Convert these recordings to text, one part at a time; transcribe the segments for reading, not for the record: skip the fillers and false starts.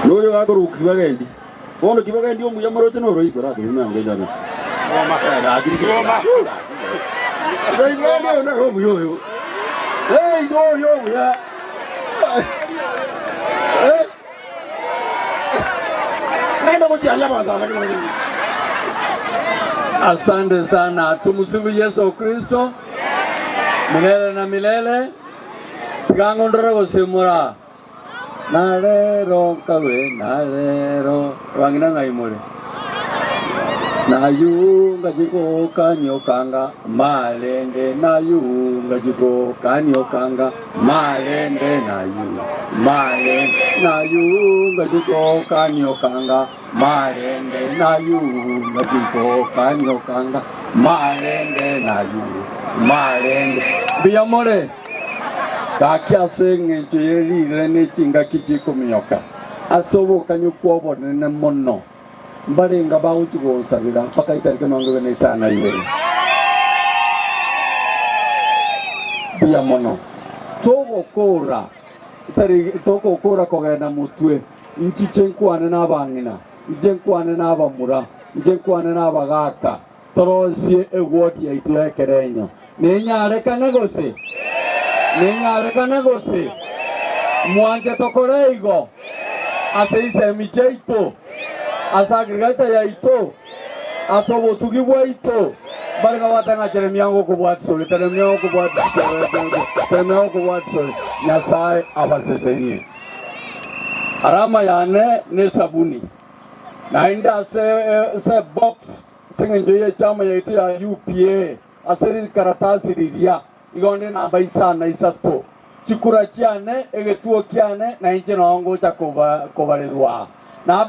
Noyo gakorokwa Kibagendi. Bono Kibagendi omuya moroche noroiko rake buna ngenchana. Kibagendi oyo nere omuya oyo. Hey, oyo omuya. Eh. Naende gochiaria abanto aba Asante sana. Tumsifu Yesu Kristo milele na milele. Tiga ng'ondore gosimora na rero nkabe na rero abang'ina ng'ai more nayunga chigokaniokanga marende nayunga chigokaniokanga marende nayu marende nayunga chigokaniokanga marende nayunga chigokaniokanga marende nayu marende mbuya more. Gaki ase engencho ye riire ne chingaki chikominyoka ase obokanyoku obonene mono, mbarenga bagochia gonsabera mpaka etariki 52. Mbuya mono. Togokora, tari togokora kogenda motwe, nchiche nkwane nabang'ina, inche nkwane nabamura, inche nkwane nabagaka, Torosie egwoti yaito y'ekerenyo. Nenyarekane gose? Nenyarekane gose? Mwanche tokore igo ase isemi chiaito, ase agriculture yaito, ase obotugi bwaito. Mbare babwate ng'a Jeremia ngokobwatia ore, Jeremia ngokobwatia Jeremia ngokobwatia ore. Nyasae abasesenie. Arama yane nesabuni. Naende ase ase ebox ase engencho y'echama yaito ya UPA ase rikaratasi riria igo onde namba isano na isato chikura chiane egetuo kiane na inche noo ngocha kobarerwa na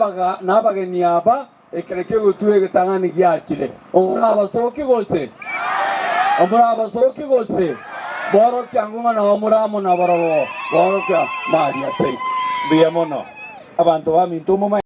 abageni aba ekero kegotuo egetang'ani giachire omora gose omora abasoki gose borokia ng'o nao moramo na borobo borokia maria thank Mbuya mono abanto baminto momanye.